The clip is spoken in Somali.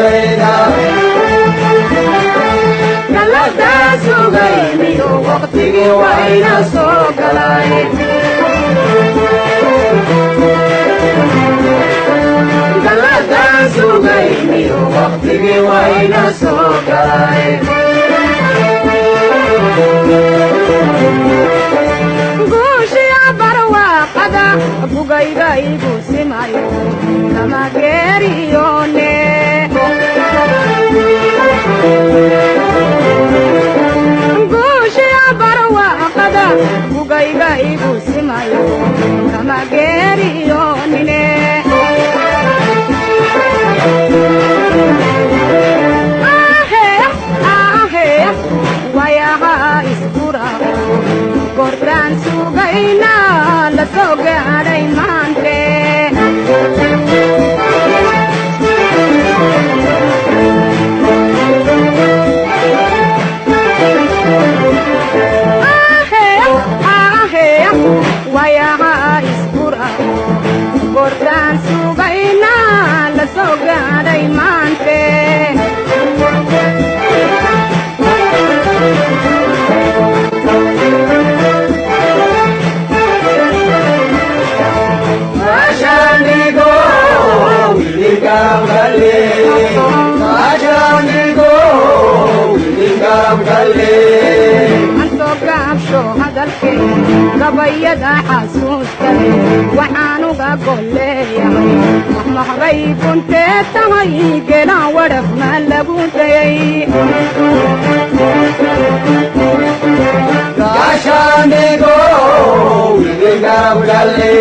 Sugayna. Galladaa sugayniyo waqtigii wayna soo galay. Galladaa sugayniyo waqtigii wayna soo galay. Guushiya barwaaqada bugayga igu simayo kama geeriyoone. Guushiya barwaaqada bugayga igu simayo kama geeriyoonine. Wayaha isguraho goortaan sugayna la soo gaadhay maante. Wayaha isguraho goortaan sugayna la soo gaadhay maante. Gaashaandhigoo wiilgaabgalle, gaashaandhigoo wiilgaabgalle. Antoo gaabsho hadalkee gabayada xasuusta leh waxaanuga golleeyahay mahmahbay kuntee tahay gelaan wadhaf ma lagu dayay. Gaashaandhigoo wiilgaabgalle.